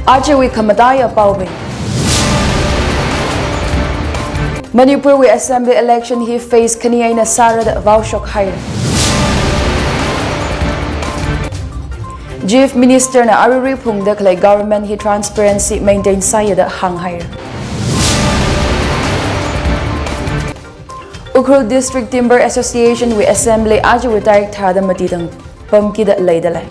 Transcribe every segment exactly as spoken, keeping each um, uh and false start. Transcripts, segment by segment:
Ajawui khamataiya paobing. Manipurwui Assembly election hi phase khani eina sāra da vaoshok haira. Chief Minister na aruirui phungda khalei government hi transparency maintain sāya da hānghaira. Ukhrul District Timber Association wui Assembly ajawui tarik tharāda mati thang pamkida leidalei.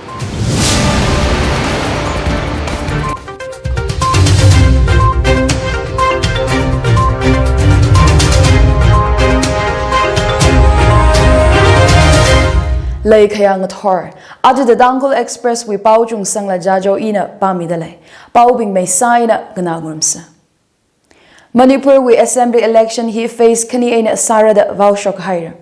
Leikhayang ngathor. Aja The Tangkhul Express wui pao Chungsangla Jajo ina pāmidalei. Paobing maisā eina nganā ngarumsa. Manipurwui Assembly election hi phase khani eina sāra da vaoshok haira.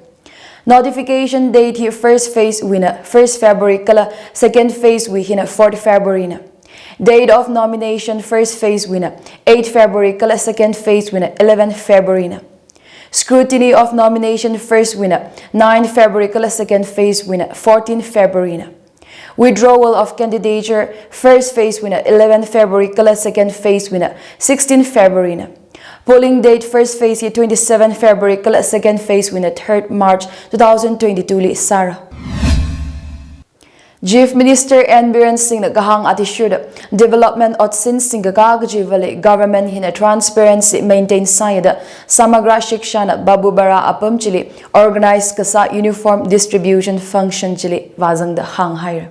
Notification date hi first phase wuina first February kala second phase wui hina fourth February na. Date of nomination first phase wuina eighth February kala second phase wuina eleventh February na. Scrutiny of nomination first wuina ninth February kala second phase wuina fourteenth February na. Withdrawal of candidature first phase wuina eleventh February kala second phase wuina sixteenth February na. Polling date first phase hi twenty-seventh February kala second phase wuina third March two thousand twenty-two li sāra. Chief Minister N Biren Singh na kahāng athishurda development otsin singkakā kajivali government hina transparency maintain sāya da Samagra Shiksha na Babubara apam chili organize kasā uniform distribution function chili vāzangda hānghaira.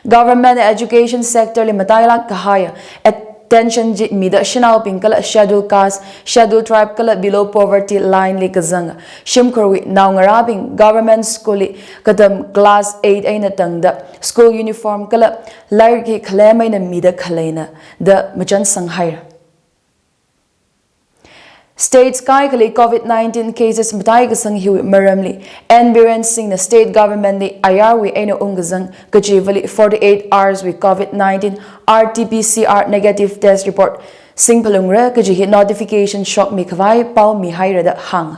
Government education sector li matailāk kahaiya attention chi mida shanaobing kala schedule caste, schedule tribe kala below poverty line li kazanga shimkhurwui naongarābing government school li katam class eight eina tangda school uniform kala lairik hi khalem eina mida khaleina da machansang haira. States kaikhali COVID nineteen cases mataikasang hiwui maramli N Biren Singh na state government li ayarwui eina ungkazang kajivali forty-eight hours wui COVID nineteen R T P C R negative test report singphalungra kaji hi notification shokmi khavai paomi haira da hānga.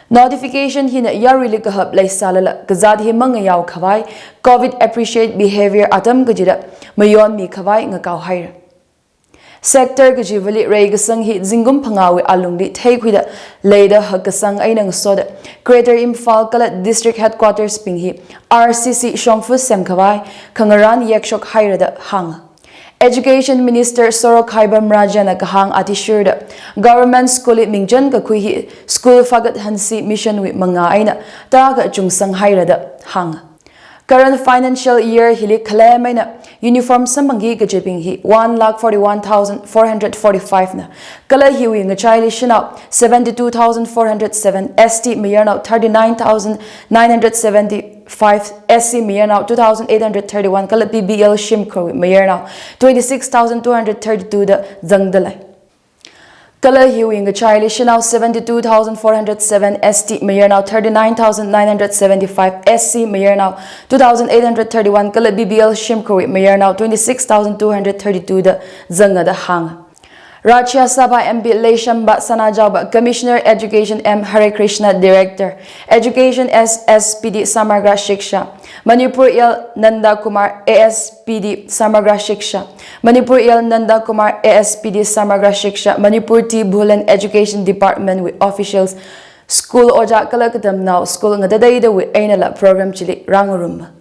Notification hina yaruili kahap leisālala kazāt hi mangayao khavai COVID appreciate behavior atam kajida mayonmi khavai ngakao haira. Sector kajivali reikasang hi zingkum phangāwui alungli theikhuida leida hakkasang eina ngasoda Greater Imphal kala district headquarters bing hi R C C shongfa semkhavai khangarān yekshok haira da hānga. Education Minister Sorokhai Bamraja na kahāng athishurda government school li mingchan kakhui hi school faghat hansi mission wui mangā eina tarākha chungsang haira da hānga. Current financial year hili khalem eina uniform samphangki kajibing hi one lakh forty-one thousand four hundred forty-five na, kala hiwui ngachaili shanao seventy-two thousand four hundred seven, S T mayarnao thirty-nine thousand nine hundred seventy-five, S C mayarnao two thousand eight hundred thirty-one kala P B L shimkhurwui mayarnao twenty-six thousand two hundred thirty-two da zangdalei. Kala hiwui ngachaili shanao seventy-two thousand four hundred seven, S T mayarnao thirty-nine thousand nine hundred seventy-five, S C mayarnao two thousand eight hundred thirty-one kala P B L shimkhurwui mayarnao twenty-six thousand two hundred thirty-two da zanga da hānga. Rajya Sabha M P Leishemba Sanajaoba, Commissioner Education M Hare Krishna, Director Education S S P D Samagra Shiksha, Manipur L Nanda Kumar, A S P D Samagra Shiksha, Manipur L Nanda Kumar, A S P D Samagra Shiksha, Manipur T Bhulen, Education Department wui officials, school ojā kala katamnao school ngatateidawui einala program chili rāngaruma.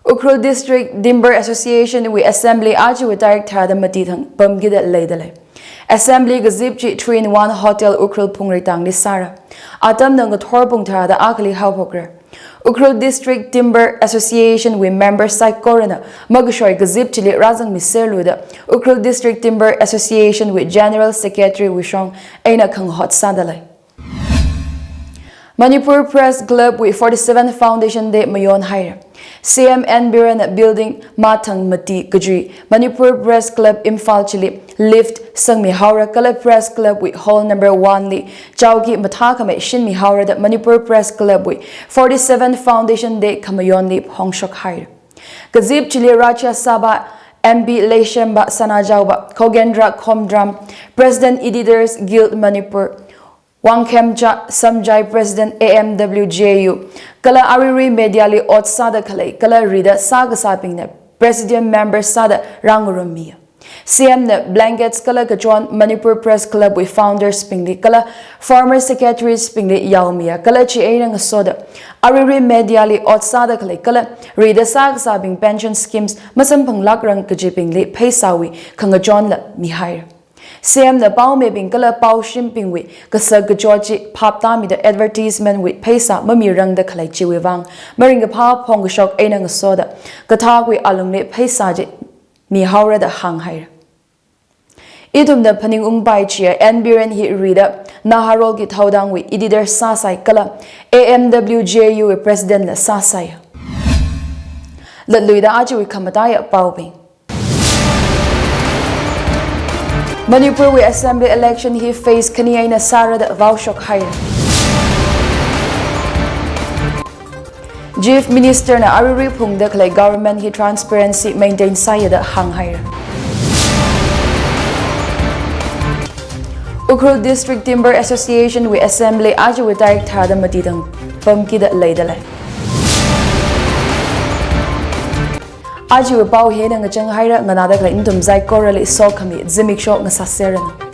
Ukhrul District Timber Association wui Assembly ajawui tarik tharāda mati thang pamkida leidalei. Assembly kazip chi Three in One Hotel Ukhrul Phungreitang li sāra. Atamna ngathor pung tharāda akhali haophokra. Ukhrul District Timber Association wui member saikorana makashoi kazip chili rāzangmiserlu da Ukhrul District Timber Association wui General Secretary wui shong eina khangahot sādalei. Manipur Press Club wui forty-seven Foundation Day mayon haira. C M N Biren na building mathang mati kaji Manipur Press Club Imphal chili lift sangmihaora kala Press Club wui hall number one li chowki mathākhamei shinmihaora da Manipur Press Club wui forty-seven Foundation Day khamayonli phongshok haira. Kazip chili Rajya Sabha M P Leishemba Sanajaoba, Khogendra Khomdram, President Editors Guild Manipur, Wangkhemcha Samjai, President A M W J U, kala aruirui media li ot sāda khalei kala rida sākasābingna Presidium member sāda rāngarummiya. C M na blankets kala kachon Manipur Press Club wui founders bingli kala former secretaries bingli yaomiya, kala chieina ngasoda aruirui media li ot sāda khalei kala rida sākasābing pension schemes masamphanglākrang kajibingli pheisāwui khangachonla mihaira. C M na paomibing kala paoshimbingwui kasak kachot chi phaptāmida advertisement wui pheisā mamirangda khalei chiwui vang maringkaphā phongkashok eina ngasoda kathakwui alungli pheisā chi mihaora da hānghaira. Ithumna phaningungpai chiya N Biren hi rida Naharolki Thaodangwui editor sāsai kala A M W J U wui president la sāsai. Latluida ajawui khamataiya paobing. Manipur wui assembly election hi phase khani eina sāra da vaoshok haira. Chief Minister na aruirui phungda khalei government hi transparency maintain sāya da hānghaira. Ukhrul District Timber Association wui assembly ajawui tarik tharāda matidang pamkida leidalei. Ajawui pao hi eina ngachang haira, nganāda khalei nathum saikorali sokhami zimiksho ngasāseranu.